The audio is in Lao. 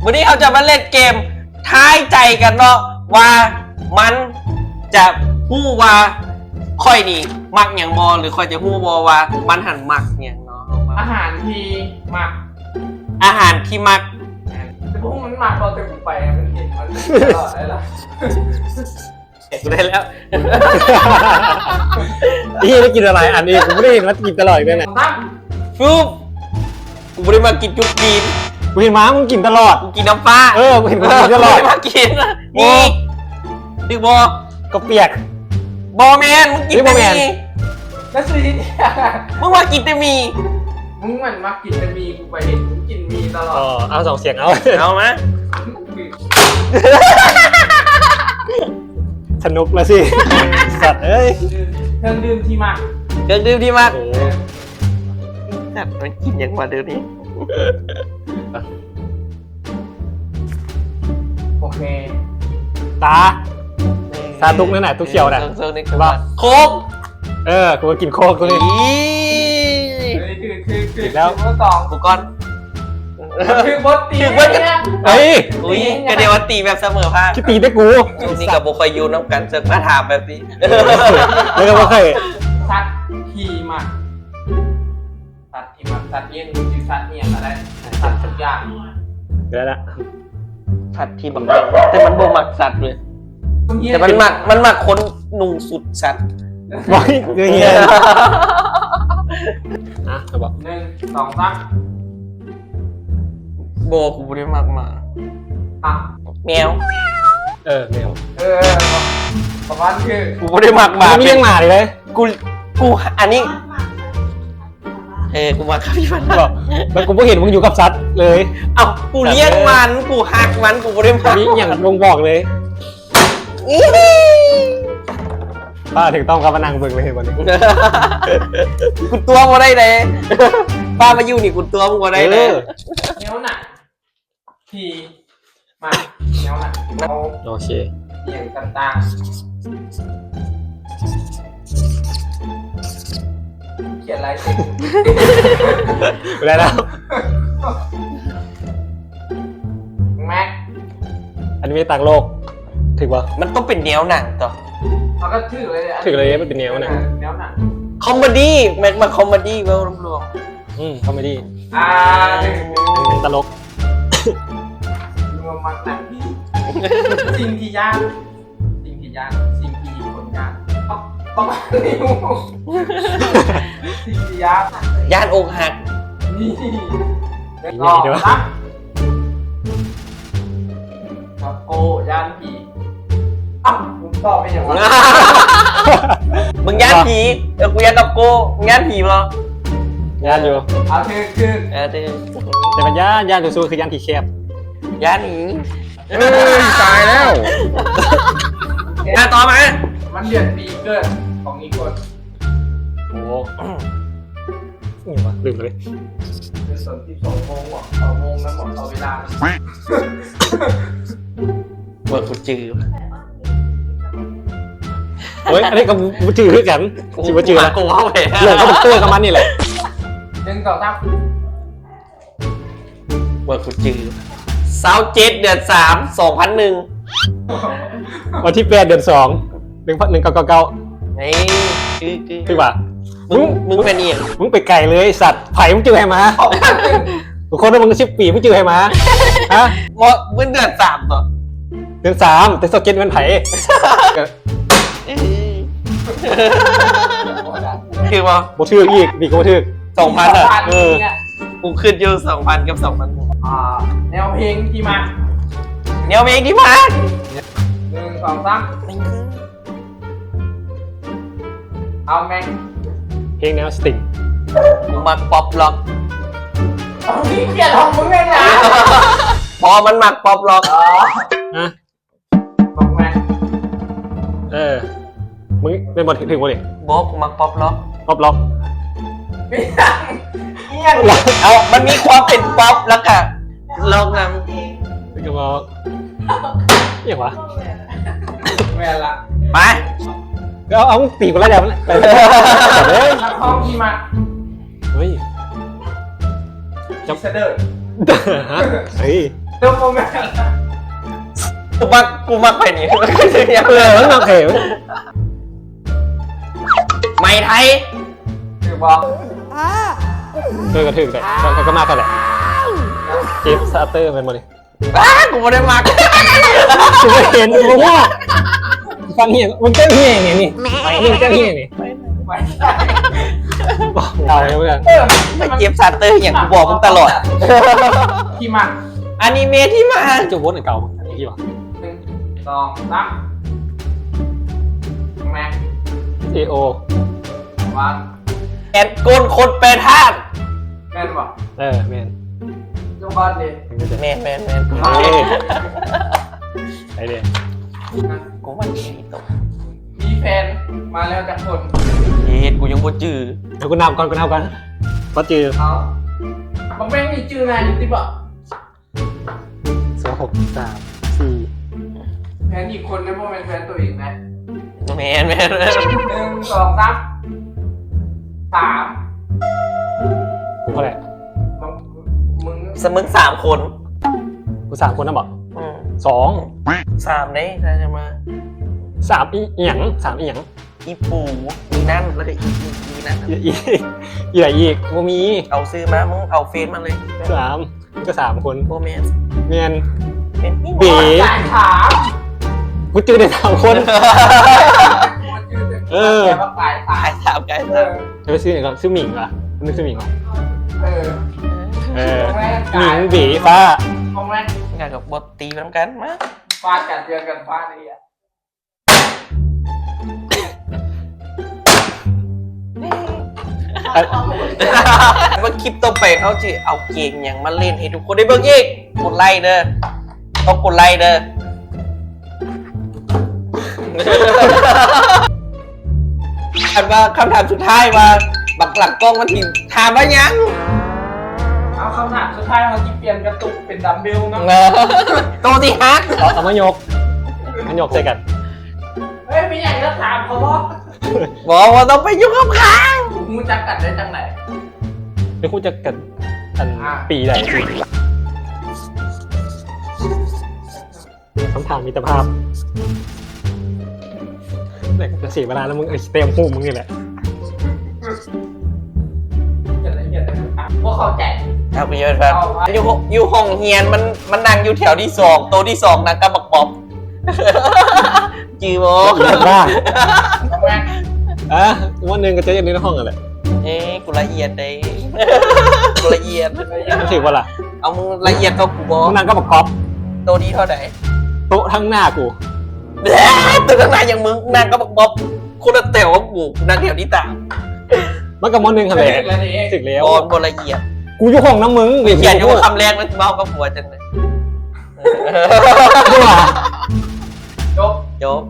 ມື້ນີ້ເຮົາຈະມາຫຼິ້ນເກມທາຍໃຈກັນເນາະ ວ່າມັນຈະຮູ້ວ່າຂ້ອຍນີ້ມັກຫຍັງບໍ່ ຫຼືຂ້ອຍຈະຮູ້ບໍ່ວ່າມັນຫັ້ນມັກຫຍັງເນາະ. ອາຫານທີ່ມັກ ອາຫານທີ່ມັກ ແມ່ນ ແຕ່ບໍ່ຮູ້ມັນມັກບໍ່ ແຕ່ກູໄປມັນເຫັນມັນຕະຫຼອດເລີຍລະ. ເຮັດບໍ່ໄດ້ແລ້ວ ອີ່ ໄດ້ກິນຫຼາຍອັນອີກ ກູບໍ່ໄດ້ເຫັນວ່າກິນຕະຫຼອດອີກເດ້ນະ. ຟຶບ ກູບໍ່ໄດ້ມັກກິນຈຸກຈີນ ກູເຫັນມາ ມຶງກິນຕະຫຼອດ ກູກິນນ້ຳຟ້າ ເອີ ກູເຫັນມຶງກິນຕະຫຼອດ ກູບໍ່ໄດ້ມັກກິນ. ໂອ້ ມີອີກ ຖືກບໍ່? ເຂົ້າປຽກ ບໍ່ແມ່ນ ມຶງກິນແຕ່ໝີ່ ແລ້ວສຸດ ມຶງວ່າກິນແຕ່ໝີ່ ມຶງມັນມັກກິນແຕ່ໝີ່ ກູໄປເຫັນມຶງກິນໝີ່ຕະຫຼອດ. ອໍ ເອົາສອງສຽງ ເອົາ ເອົາມາ. ສະໜຸກລະຊິ ສັດເອີຍ. ເຄື່ອງດື່ມທີ່ມັກ ເຄື່ອງດື່ມທີ່ມັກ ໂອ້ ສັດມັນກິນຫຍັງວະດຽວນີ້. ໂອເຄ ຕາ ຕາຕຸກນັ້ນນະ ຕຸກຂຽວນະ ໂຄກ. ເອີ ກູກໍກິນໂຄກຕົວນີ້ ອີ ຖືກ ຖືກ ຖືກ ຖືກແລ້ວ ເບີສອງ ກູກ່ອນ ຖືກເບີຕີ ຖືກເບີ ເອີຍ ອຸ້ຍ ກະດຽວວ່າຕີແບບສະເໝີພາກ ຊິຕີແຕ່ກູ ນີ້ກໍບໍ່ຄ່ອຍຢູ່ນຳກັນ ເຊິ່ງມາຖາມແບບນີ້ ແລ້ວກໍບໍ່ຄ່ອຍ ສັດທີ່ມັກ ສັດທີ່ມັກ ສັດລ້ຽງ ຫຼືສັດອີ່ຫຍັງກໍໄດ້ ສັດທຸກຢ່າງ ໄດ້ລະ. ສັດທີ່ບັກ ແຕ່ມັນບໍ່ມັກສັດເວີຍ ແຕ່ມັນມັກ ມັນມັກຄົນນຸ່ງສຸດສັດ. ບໍ່ ຄືເຮັດ ນະ ຈະບອກ ໜຶ່ງ ສອງ ສາມ. ບໍ່ ກູບໍ່ໄດ້ມັກໝາ ອ່ະ ແມວ ເອີ ແມວ ເອີ ປະມານຄື ກູບໍ່ໄດ້ມັກໝາ ກູບໍ່ມີຫຍັງໝາເລີຍ ກູ ກູ ອັນນີ້ ເອີ ກູມັກຄາປິບາຣາ ແລ້ວກູບໍ່ເຫັນມຶງຢູ່ກັບສັດເລີຍ. ເອົ້າ ກູລ້ຽງມັນ ກູຮັກມັນ ກູບໍ່ໄດ້ມັກ ມີຫຍັງບົ່ງບອກເລີຍ. ປ້າ ຖືກຕ້ອງກັບມານັ່ງເບິ່ງເລີຍບັດນີ້ ກູຕົວະບໍ່ໄດ້ເດ້ ປ້າມາຢູ່ນີ້ ກູຕົວະມຶງບໍ່ໄດ້ເດ້. ເອີ ແນວໜັງທີ່ມັກ ແນວໜັງເຮົາ ໂອເຄ ອີ່ຫຍັງຕ່າງໆ ຂຽນລາຍເຊັນ ໄດ້ແລ້ວ ແມັກ ອານິເມະຕ່າງໂລກ ຖືກບໍ່? ມັນຕ້ອງເປັນແນວໜັງຕົວະ ເຮົາກໍຖືກເລີຍ ຖືກເລີຍ ມັນເປັນແນວໜັງ ແນວໜັງ ຄອມເມດີ້ ແມັກມັກຄອມເມດີ້ ເວົ້າລວມໆ ອືມ ຄອມເມດີ້ ອ່າ ຕະຫຼົກ ລວມມັກໜັງ ສິ່ງທີ່ຢ້ານ ສິ່ງທີ່ຢ້ານ ສິ່ງທີ່ຄົນຢ້ານ ປະມານນີ້ ສິ່ງທີ່ຢ້ານ ຢ້ານອົກຫັກ ນີ້ ມີ ມີ ມີ ກັບໂກ້ ຢ້ານຜີ ອ້າວ ມຶງຕອບໄປຫຍັງວະ? ມຶງຢ້ານຜີ ເອີ ກູຢ້ານກັບໂກ້ ມຶງຢ້ານຜີບໍ່? ຢ້ານຢູ່ ເອົາ ຖືກ ຖືກ ເອີ ຖືກ ແຕ່ວ່າຢ້ານ ຢ້ານສຸດໆ ຄືຢ້ານທີ່ແຄບ ຢ້ານອີ ເອີຍ ຕາຍແລ້ວ ອ່ະ ຕໍ່ມາ ວັນເດືອນປີເກີດຂອງອີກຄົນ ໂອ້ ອີ່ຫຍັງວະ ລືມເລີຍ ເດືອນຕົ້ນສິບສອງໂມງບໍ ເອົາໂມງນຳບໍ ເອົາເວລານຳ ບໍ່ ກູຈື່ ໂອ້ຍ ອັນນີ້ກໍບໍ່ຈື່ຄືກັນ ຊິບໍ່ຈື່ລະ ກູເວົ້າແລ້ວ ເລື່ອງຄອມພິວເຕີກັບມັນນີ້ແຫຼະ ໜຶ່ງ ສອງ ສາມ ວ່າກູຈື່ ຊາວເຈັດ ເດືອນສາມ ສອງພັນໜຶ່ງ ວັນທີແປດ ເດືອນສອງ ໜຶ່ງພັນ ໜຶ່ງເກົ້າເກົ້າເກົ້າ ເອີ ຄື ຄື ຄືວ່າ ມຶງ ມຶງ ມຶງເປັນອີ່ຫຍັງ? ມຶງໄປໄກເລີຍໄອ້ສັດ ໃຜມຶງຈື່ໃຫ້ມາ? ສອງພັນໜຶ່ງ ກູຄົບນຳມຶງສິບປີ ມຶງຈື່ໃຫ້ມາ? ຮະ? ບໍ່ ມັນເດືອນສາມຕົວະ ເດືອນສາມ ແຕ່ຊາວເຈັດແມ່ນໃຜ? ຖືກບໍ່? ບໍ່ຖືກອີກ ນີ້ກໍບໍ່ຖືກ ສອງພັນ ອ່ະ ເອີ ກູຄິດຢູ່ ສອງພັນ ກັບ ສອງພັນ ອ່າ ແນວເພງທີ່ມັກ ແນວເພງທີ່ມັກ ໜຶ່ງ ສອງ ສາມ ເອົາແມັກ ເພງແນວສະຕິງ ກູມັກປັອບລັອກ ເອົາ ມີກຽດຂອງມຶງແມ່ນຫຍັງ? ເພາະມັນມັກປັອບລັອກ ອໍ ຮະ? ບັກແມັກ ເອີ ມຶງແມ່ນບໍ່ ຖືກບໍ່ນີ້? ບໍ່ ກູມັກປັອບລັອກ ປັອບລັອກ ອີ່ຫຍັງ? ເອົ້າ ມັນມີຄວາມເປັນປັອບ ແລ້ວກະລັອກນຳ ຄືວ່າ ອີ່ຫຍັງວະ? ແມ່ນລະ ໄປ ເອົາ ເອົາ ຕີກູລະດຽວ ເອີ ນັກຮ້ອງທີ່ມັກ ເຮີ້ຍ ຈັບ ເຊີເດີ ເຮີ້ຍ จบบ่แม่น กูมัก กูมักไผนี่ เออ มันมักไผ ไหมไทย ถืกบ่ เออ ก็ถืกแหละ ก็ ก็ ก็มักกันแหละ เจฟซาเตอร์แม่นบ่นี่ อ้า กูบ่ได้มัก กูบ่เห็น กูบ่ฮู้ ฟังเห็น มึงเจ้าเฮียนี่ นี่ มึงเจ้าเฮียนี่ เอาเลยเพื่อน เออ ไปเจฟซาเตอร์หยัง กูบอกมึงตลอด ที่มัน อนิเมะที่มัน จะวนอันเก่า อันนี้กี่วะ หนึ่ง สอง สาม แม็ก เอโอ วัน แอดโกนคนแปรธาตุ แม่นบ่ เออ แม่น เจ้าบ้านนี่ แม่น แม่น แม่น เอ้ย ไอ้เด้ กูว่าไอ้โต มีแฟนมาแล้วจักคน เฮ็ด กูยังบ่จื้อ เดี๋ยวกูนับก่อน กูนับก่อน บ่จื้อ เอา บักแม่งนี่จื้อง่ายอยู่ติบ่ สอง หก สาม สี่ แฟนอีกคนนะ บ่แม่นแฟนตัวเองนะ แม่น แม่น แม่น หนึ่ง สอง สาม สาม กูเท่าไหร่ มึง มึง ส มึงสามคน กูสามคนนะบ่ อืม สอง สามเด้ ใครจะมา สามอีหยัง สามอีหยัง อีปู อีนั่น แล้วก็อี อี อีนั่น อี อี อีหยังอีก บ่มี เอาชื่อมา มึงเอาเฟซมาเลย สาม ก็สามคน บ่แม่น แม่น แม่น เบ๋ กายสาม กูจื้อได้สามคน เออ กายสาม กายสาม เออ ชื่อหยังก่อน ชื่อหมิงเหรอ นึกชื่อหมิงเหรอ เออ เออ หมิง เบ๋ ฟ้า ของแม่ง งานกับบทตีไปนำกัน มา ฟาดกัน เจอกัน ฟาดไอ้เหี้ย ວ່າຄລິບຕໍ່ໄປເຮົາຊິເອົາເກມຫຍັງມາຫຼິ້ນໃຫ້ທຸກຄົນໄດ້ເບິ່ງອີກ ກົດໄລເດີ ຕ້ອງກົດໄລເດີ ອັນວ່າຄຳຖາມສຸດທ້າຍວ່າ ບັກຫຼັງກ້ອງມັນຊິຖາມວ່າຫຍັງ? ເອົາ ຄຳຖາມສຸດທ້າຍເຮົາຊິປ່ຽນກະຕຸກເປັນດຳເບວເນາະ ໂຕທີ່ຮັກ ເອົາ ເອົາມາຍົກ ມາຍົກໃສ່ກັນ ເອີຍ ມີຫຍັງກໍຖາມເຂົາບໍ? ບໍ່ ບໍ່ຕ້ອງໄປຫຍຸ້ງກັບເຂົາ. ຮູ້ຈັກກັນໄດ້ຈັ່ງໃດ? ໄປຮູ້ຈັກກັນ ອັນ ອ່າ ປີໃດ? ຄຳຖາມມິດຕະພາບ. ແມ່ງກະເສຍເວລາແລ້ວ ມຶງ ເອີຍ ສະແຕມຮູບມຶງນີ້ແຫຼະ. ບໍ່ເຂົ້າໃຈ. ເອົາໄປເລີຍ ຢູ່ ຢູ່ຫ້ອງຮຽນມັນ ມັນນັ່ງຢູ່ແຖວທີສອງ ໂຕທີສອງນັ່ງກັບບັກປອບ. ຈື່ບໍ່? ລະອຽດມາກ. ອ່ະ ມື້ໜຶ່ງກໍຈະຢູ່ໃນຫ້ອງນັ້ນແຫຼະ. ເອີ ກູລະອຽດເດ້ ກູລະອຽດ. ມັນຖືກບໍ່ລະ? ເອົາ ມຶງລະອຽດເທົ່າກູບໍ່? ມຶງນັ່ງກັບບັກກອບ. ໂຕນີ້ເທົ່າໃດ? ໂຕະທາງໜ້າກູ. ໂຕະທາງໜ້າຫຍັງມຶງ? ນັ່ງກັບບັກກອບຄົນລະແຖວກັບກູ ນັ່ງແຖວທີສາມ. ມັນກໍມໍໜຶ່ງຫັ້ນແຫຼະ. ຖືກແລ້ວ ຖືກແລ້ວ. ບໍ່ ບໍ່ລະອຽດ. ກູຢູ່ຫ້ອງນຳມຶງ ລະອຽດຢູ່ຄຳແລກ ແລ້ວຊິເວົ້າກັບຜົວຈັ່ງໃດ? ຈົບ ຈົບ.